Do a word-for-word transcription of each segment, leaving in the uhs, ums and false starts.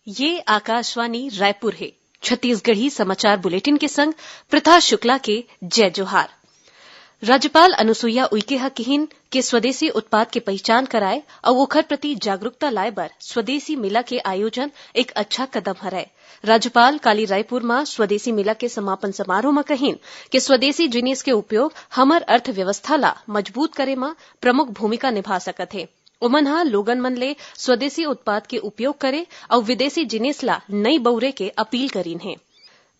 ये आकाशवाणी रायपुर हे। छत्तीसगढ़ी समाचार बुलेटिन के संग प्रथा शुक्ला के जय जोहार। राज्यपाल अनुसुईया उइके ह किहिन के स्वदेशी उत्पाद के पहिचान कराए अउ ओखर प्रति जागरूकता लाए बर स्वदेशी मेला के आयोजन एक अच्छा कदम हरय। राज्यपाल काली रायपुर म स्वदेशी मेला के समापन समारोह म कहिन के स्वदेशी जिनिस के उपयोग हमर अर्थव्यवस्था ला मजबूत करे म प्रमुख भूमिका निभा सकत हे। ओमन ह लोगन मन ले स्वदेशी उत्पाद के उपयोग करे अउ विदेशी जिनिस ला नइ बउरे के अपील करिन हे।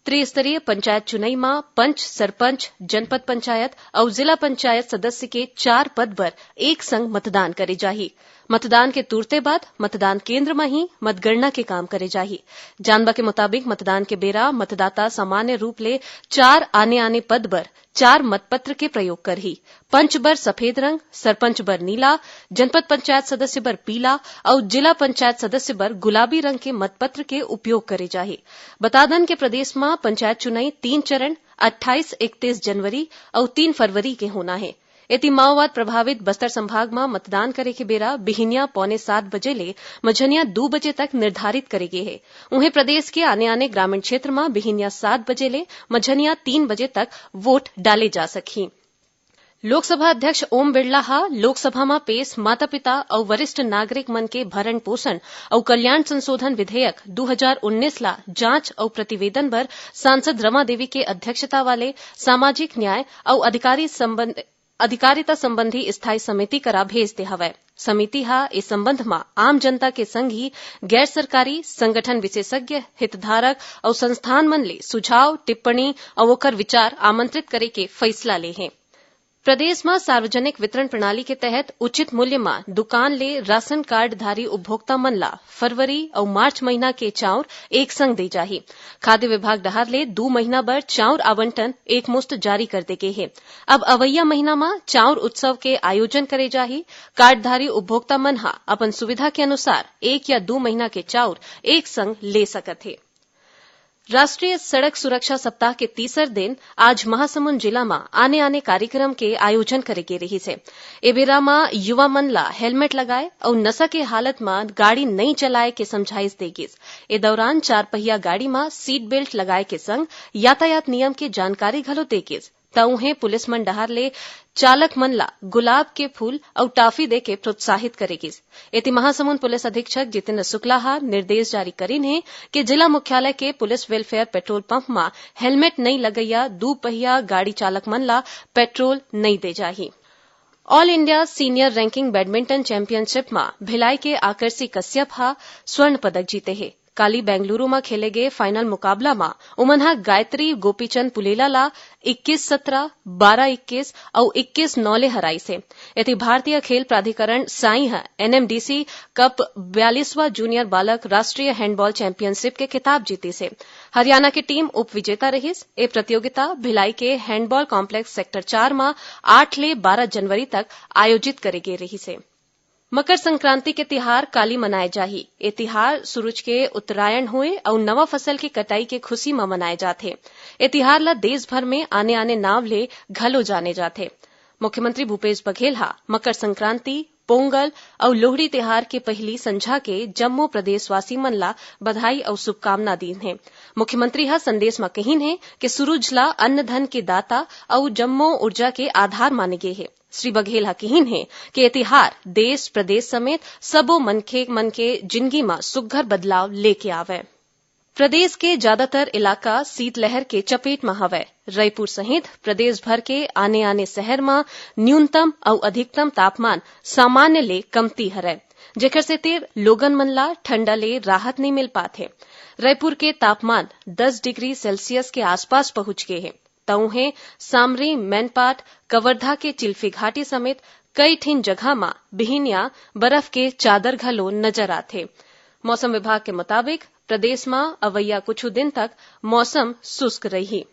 त्रिस्तरीय पंचायत चुनई म पंच, सरपंच, जनपद पंचायत अउ जिला पंचायत सदस्य के चार पद बर एक संग मतदान करे जाही। मतदान के तुरते बाद मतदान केंद्र म ही मतगणना के काम करे जाही। जानबा के मुताबिक, मतदान के बेरा मतदाता सामान्य रूप ले चार आने-आने पद बर चार मतपत्र के प्रयोग करही। पंच बर सफेद रंग, सरपंच बर नीला, जनपद पंचायत सदस्य बर पीला अउ जिला पंचायत सदस्य बर गुलाबी रंग के मतपत्र के उपयोग करे जाही। बता दन के प्रदेश म पंचायत चुनई तीन चरण, अट्ठाईस, इकतीस जनवरी अउ तीन फरवरी के होना हे। एती माओवाद प्रभावित बस्तर संभाग म मतदान करे के बेरा बिहिनिया पौने सात बजे ले मझनिया दू बजे तक निर्धारित करे गे हे। उहें, प्रदेश के आने-आने ग्रामीण क्षेत्र म बिहिनिया सात बजे ले मझनिया तीन बजे तक वोट डाले जा सकही। लोकसभा अध्यक्ष ओम बिरला ह लोकसभा म पेश माता-पिता अउ वरिष्ठ नागरिक मन के भरण पोषण अउ कल्याण संशोधन विधेयक दू हजार उन्नीस ला जांच अउ प्रतिवेदन बर सांसद रमा देवी के अध्यक्षता वाले सामाजिक न्याय अउ अधिकारी संबंध, अधिकारिता संबंधी स्थायी समिति करा भेज दे हवय। समिति ह ए संबंध म आम जनता के संग ही गैर सरकारी संगठन, विशेषज्ञ, हितधारक अउ संस्थान मन ले सुझाव, टिप्पणी अउ ओकर विचार आमंत्रित करे के फैसला ले हे। प्रदेश म सार्वजनिक वितरण प्रणाली के तहत उचित मूल्य म दुकान ले राशन कार्डधारी उपभोक्ता मन ला फरवरी अउ मार्च महीना के चाउर एक संग दे जाही। खाद्य विभाग डहार ले दू महीना बर चाउर आवंटन एकमुश्त जारी कर दे गे हे। अब अवइया महीना म चाउर उत्सव के आयोजन करे जाही। कार्डधारी उपभोक्ता मन ह अपन सुविधा के अनुसार एक या दू महीना के चाउर एक संग ले सकत हे। राष्ट्रीय सड़क सुरक्षा सप्ताह के तीसर दिन आज महासमुंद जिला म आने-आने कार्यक्रम के आयोजन करे गे रिहिस हे। ए बेरा म युवा मन ला हेलमेट लगाए अउ नशा के हालत म गाड़ी नइ चलाए के समझाइश दे गिस। ए दौरान चार पहिया गाड़ी म सीट बेल्ट लगाए के संग यातायात नियम के जानकारी घलो दे गिस। त उहें, पुलिस मन डहार ले चालक मन ला गुलाब के फूल अउ टॉफी देके प्रोत्साहित करे गिस। एती महासमुंद पुलिस अधीक्षक जितेंद्र शुक्ला ह निर्देश जारी करिन हे कि जिला मुख्यालय के पुलिस वेलफेयर पेट्रोल पंप म हेलमेट नइ लगइया दू पहिया गाड़ी चालक मन ला पेट्रोल नइ दे जाही। All India senior ranking badminton championship म भिलाई के आकर्षी कश्यप ह स्वर्ण पदक जीते हे। काली बेंगलुरु म खेले गे फाइनल मुकाबला म उमन ह गायत्री गोपीचंद पुलेला ला इक्कीस सत्रह, बारह इक्कीस अउ इक्कीस नौ ले हराइस हे। एती भारतीय खेल प्राधिकरण साई ह एनएमडीसी कप बयालीसवां जूनियर बालक राष्ट्रीय हैंडबॉल चैंपियनशिप के खिताब जीतिस हे। हरियाणा के टीम उप विजेता रहिस। ए प्रतियोगिता भिलाई के हैंडबॉल कॉम्प्लेक्स सेक्टर चार म आठ ले बारह जनवरी तक आयोजित करे गे रहिस हे। मकर संक्रांति के तिहार काली मनाए जाही। ए तिहार सूरज के उत्तरायण होए अउ नवा फसल के कटाई के खुशी म मनाए जाथे। ए तिहार ल देश भर में आने-आने नाव ले घलो जाने जाथे। मुख्यमंत्री भूपेश बघेल ह मकर संक्रांति, पोंगल अउ लोहड़ी तिहार के पहिली संझा के जम्मो प्रदेशवासी मन ला बधाई अउ शुभकामना दीन हे। मुख्यमंत्री ह संदेश म कहिन हे कि सूरज ला अन्न धन के दाता अउ जम्मो ऊर्जा के आधार माने गे हे। श्री बघेल ह किहिन हे कि ए तिहार देश प्रदेश समेत सबो मनखे मन के जिनगी म सुग्घर बदलाव लेके आवय। प्रदेश के ज्यादातर इलाका शीतलहर के चपेट म हवय। रईपुर सहित प्रदेश भर के आने-आने शहर म न्यूनतम अउ अधिकतम तापमान सामान्य ले कमती हरय, जेकर सेती लोगन मन ला ठंडा ले राहत नइ मिल पात हे। रईपुर के तापमान दस डिग्री सेल्सियस के आसपास पहुंच गे हे। त उहें, सामरी, मैनपाट, कवर्धा के चिल्फी घाटी समेत कई ठिन जगह म बिहिनिया बरफ के चादर घलो नजर आथे। मौसम विभाग के मुताबिक, प्रदेश म अवइया कुछु दिन तक मौसम शुष्क रही।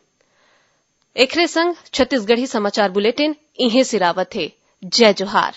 एखरे संग छत्तीसगढ़ी समाचार बुलेटिन इहें सिरावत हे। जय जोहार।